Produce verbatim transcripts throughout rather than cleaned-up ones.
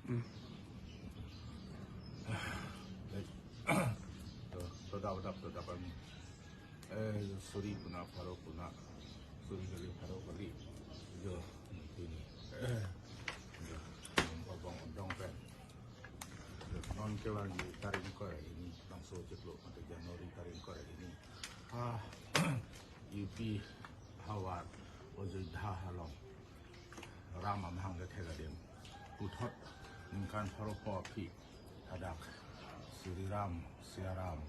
To, to dap dap, to dap kami. Eh, suri puna, pharo puna, suri kali, pharo kali. Jo, ini. Eh, jo, Horbong Odong pen. Jo, non kevangji tarik ingkoi ra hini, bangso chiklo mate January tarik ingkoi ra hini. Ah, U P havar, Ajodhya along Ram amahang kethek adim puthot ningkan pharo pho aphi hadak Shri Ram, Siya Ram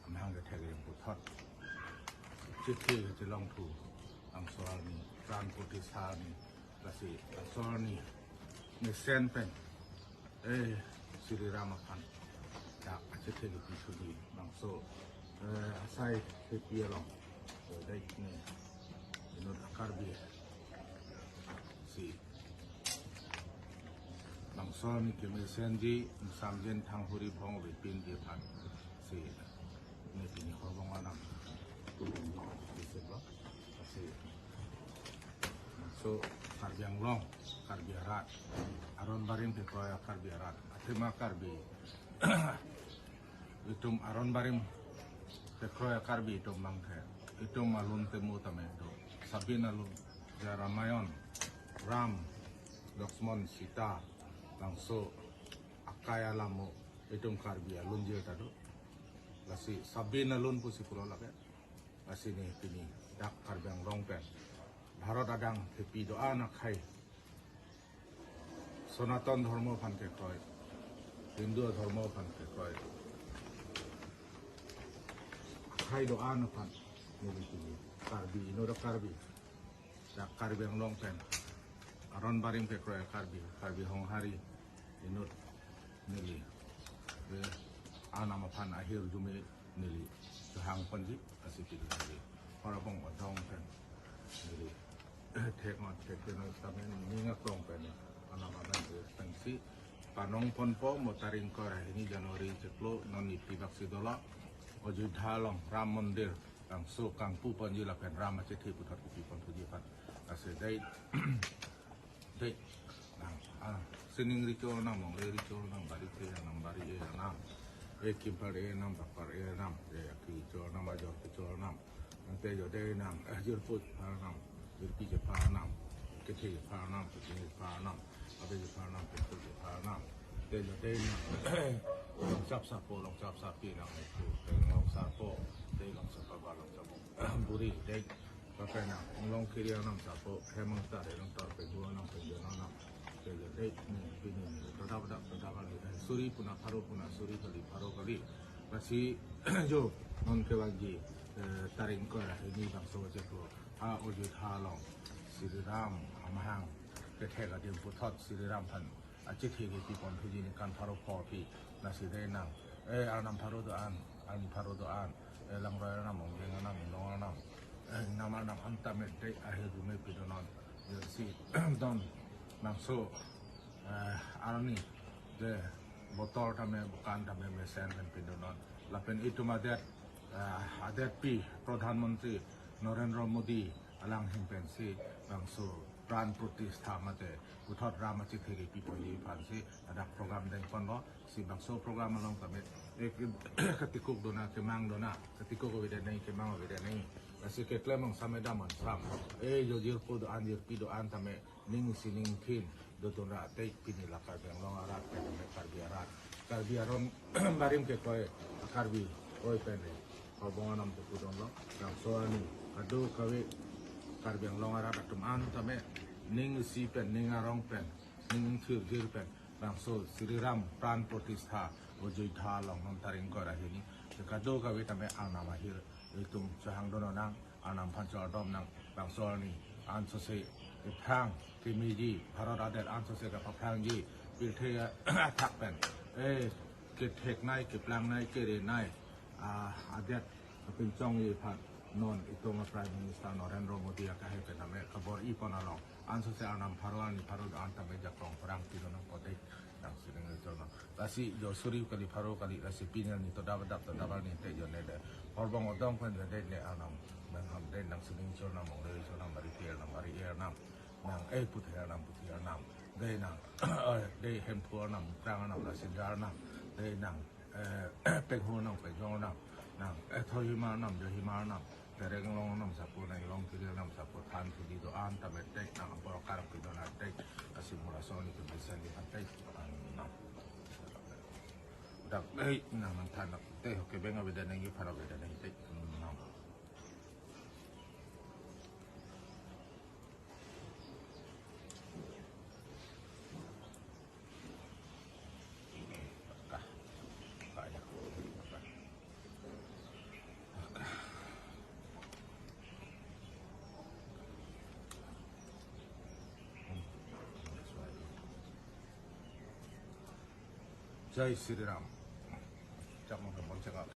amahang kethek adim puthot chithi kachelongthu bangso arni, pran pratishtha arni, lasi bangso arni mesen pen, eh, Shri Ram aphan dak achithi kepi thuji bangso, eh, asai kepi along, eh, dai ne inut a-Karbi si bangso arni kemesenji, ingsamjin thanghuri bhong vepinji aphan si ne pini Horbong Anam. Lasi bangso Karbi Anglong, Karbi arat, aron barim kekroi a-Karbi arat, athema Karbi, itum aron barim kekroi a-Karbi itum mangke, itum alun temu tame do, Sabin alun, ja Ramayon, Ram, Laxman, Sita, bangso akai alam mo itum Karbi alun jir ta do. Lasi Sabin alun pusi pulo lake. Lasi ne pini dak Karbi Anglong pen, Bharat adang thepi do-an akhai, Sanatan Dhormo aphan kekroi, Hindu Dhormo aphan kekroi, akhai do-an aphan neli pini Karbi, inut a-Karbi, dak Karbi Anglong pen aron barim kekroi Karbi, Karbi Honghari inut neli, eh, Arnam aphan ahirjume neli kehang ponji, lasi pini neli Horbong Odong pen neli thek non thek non tame ning aklong pen Arnam amen pensi panong ponpo. Mo tarik ingkoi ra hini January chiklo, non nipi baksi dolo, Ajodhya along Ram Mandir bangso kangpu ponji lapen Ram achithi puthot kepi pon thuji aphan. Lasi dai, dai, nang, ah, sining recho Arnam, mongle recho Arnam, bari ke Arnam, bari e Arnam, e kimpar e Arnam, bapar e Arnam, e akhi recho Arnam, ajor kecho Arnam, ante jo dei Arnam, eh, jirpo Arnam, jirpi jepha Arnam, kethe jepha Arnam, keching jepha Arnam, ave jepha Arnam, pepo jepha Arnam, te jo dei Arnam, longchap sarpo, longchap sarpi Arnam, te long sarpo, te longchap abar, longchap buri, te Lapen Arnam, Arnam kiri Arnam sarpo, hem angtar, hem angtar, pengu Arnam, pengu Arnam, pengu dei, ne, pini, ne, to dap dap, to dap kali, eh, suri puna, pharo puna, suri kali, pharo kali. Lasi, jo, non kevangji, eh, tarik ingkoi ra hini bangso chiklo, ha, Ajodhya along Shri Ram amahang kethek adim puthot Shri Ram aphan achithi kepi pon thuji ningkan pharo pho aphi, lasi dei nang, eh, Arnam pharo do-an, Arni pharo do-an, eh, langroi Arnam, ongjeng Arnam, inglong Arnam, eh, ingnam Arnam an tame dei ahirjume pi do non. Lasi don bangso, eh, arni de botor tame, bukan tame mesen pen pi do non. Lapen itum adet, eh, adetpi Pradhan Mantri Narendra Modi alanghing pensi bangso pran pratishtha mate puthot Ram achithi kepi ponji aphansi ladak program deng ponlo. Si bangso program along tame, eh, katikuk dona, kemang dona, katikuk avedet nangji, kemang avedet nangji. Lasi keklem angsam, edam angsam, eh, jo jirpo do-an, jirpi do-an tame ning isi ning thin dodun ra te pini la Karbi Anglong arat pen tame, Karbi arat, Karbi aron barim kekroi Karbi oi pen le Horbong Anam tu pudon lo. Bangso arni kadokave Karbi Anglong arat atum an tame ning isi pen, ning arong pen, ning thir gir pen bangso Shri Ram pran pratishtha Ajodhya along non tarik ingkoi ra hini, kadokave tame Arnam ahir itum chehang dun nang, Arnam aphan chardom nang, bangso arni ansose ephrang kemeji, Bharat adet ansose kapaphrangji, pirthe athak pen, eh, kethek nai, keplang nai, kere nai, ah, adet kapinchongji aphan non itum a Prime Minister Narendra Modi akehai pen tame kabor-i pon along ansose Arnam pharo arni pharo do-an tame jakong pherangke do nangpo dei, nang sining recho nang. Lasi jo suri kali, pharo kali, lasi pini arni to dap dap, to dap arni te jo ne le Horbong Odong pen jo dei le Arnam, nang ham dei, nang sining recho nang, mongle recho nang, bari ke Arnam, bari e Arnam, nang, eh, puthe Arnam, puthe Arnam, Dei nang, eh, dei Hemphu arnam, Mukrang arnam, lasi Dar arnam, dei nang, eh, Penghu arnam, Pengjong arnam, nang, eh, Kohima arnam, Kohima arnam, Karbi Anglong arnam, sapo nang, Long Kiri arnam, sapo than thudi do-an ta betek, nang, apor karap pido na tek, lasi mura soni ke bisa ni tek, nang. Dak, eh, nang, nang than tek, oke, beng abeda nang, iphan abeda nang tek, nang. Jai Shri Ram. Chak mo ke bang chak.